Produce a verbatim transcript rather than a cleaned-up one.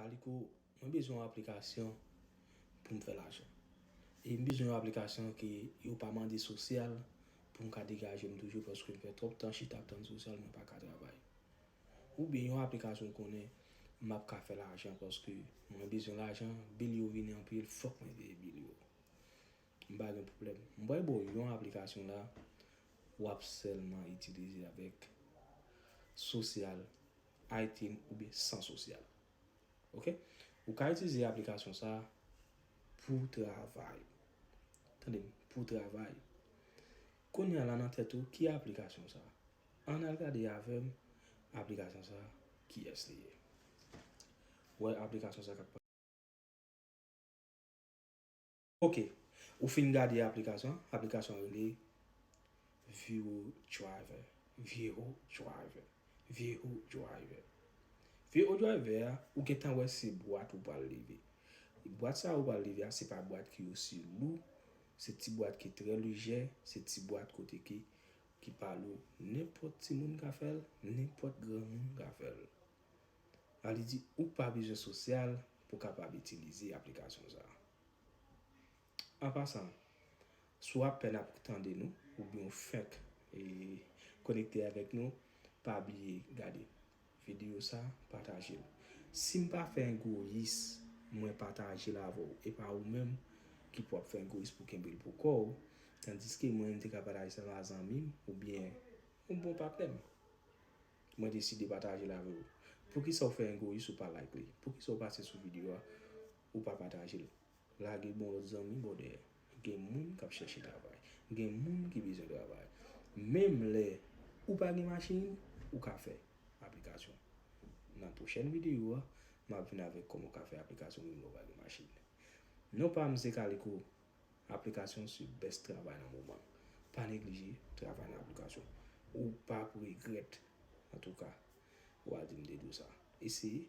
Kaliko, mwen bezwen yon aplikasyon pou m fè lajan. E m bezwen yon aplikasyon ke yo pa mande sosyal pou m ka degaje m toujou, paske m fè twòp tan chita ap tann sosyal, mwen pa ka travay. Oubyen yon aplikasyon konnen m ap ka fè lajan paske mwen bezwen lajan, bil yo vini anpil, fòk mwen peye bil yo. M pa gen pwoblèm. M pral ba w yon aplikasyon la, w ap sèlman itilize avèk sosyal, iTunes oubyen san sosyal. Ok? Ou ka itilize aplikasyon sa pou travay. Tande m, pou travay. Kounye a la nan tèt ou, ki aplikasyon sa? Ann al gade avè m aplikasyon sa, kiyès li ye. Ou wè aplikasyon sa k ap Ok, ou fin gade aplikasyon, aplikasyon rele Vero Driver, Vero Driver, Vero Driver. Vero Driver a, ou gentan wè se bwat ou pral leve. Bwat sa ou pral leve a, se pa bwat ki osi lou, se ti bwat ki trè lejè, se ti bwat kote ki, ki pa lou. Nenpòt timoun ka fè l, nenpòt granmoun ka fè l. Sa vle di ou pa bezwen sosyal pou kapab itilize aplikasyon sa. An pasan, si w apèn ap tande nou, oubyen w fenk e, konekte avèk nou, pa bliye gade videyo sa, pataje l. Si m pa fè egoyis, mwen pataje l avè w, e pa ou menm ki pou ap fè egoyis pou kenbe l pou kò w, tandiske mwen m te ka pataje sa avè zanmi m oubyen yon bon patnè m. Mwen deside pataje l avè w. Poukisa w fè egoyis ou pa like li? Poukisa w pase sou videyo a, ou pa pataje l? Lage bon lòt zanmi bò dèyè. Gen moun k ap chèche travay. Gen moun ki bezwen travay. Menm lè ou pa gen machin, ou ka fè aplikasyon. Nan pwochèn videyo a, m ap vin avèk kòman w ka fè aplikasyon menm lè w pa gen machin. Non pa m se Kaliko. Aplikasyon se best travay nan moman. Pa neglije travay nan aplikasyon. Ou p ap regrèt, antouka, w a di m te di w sa. Eseye,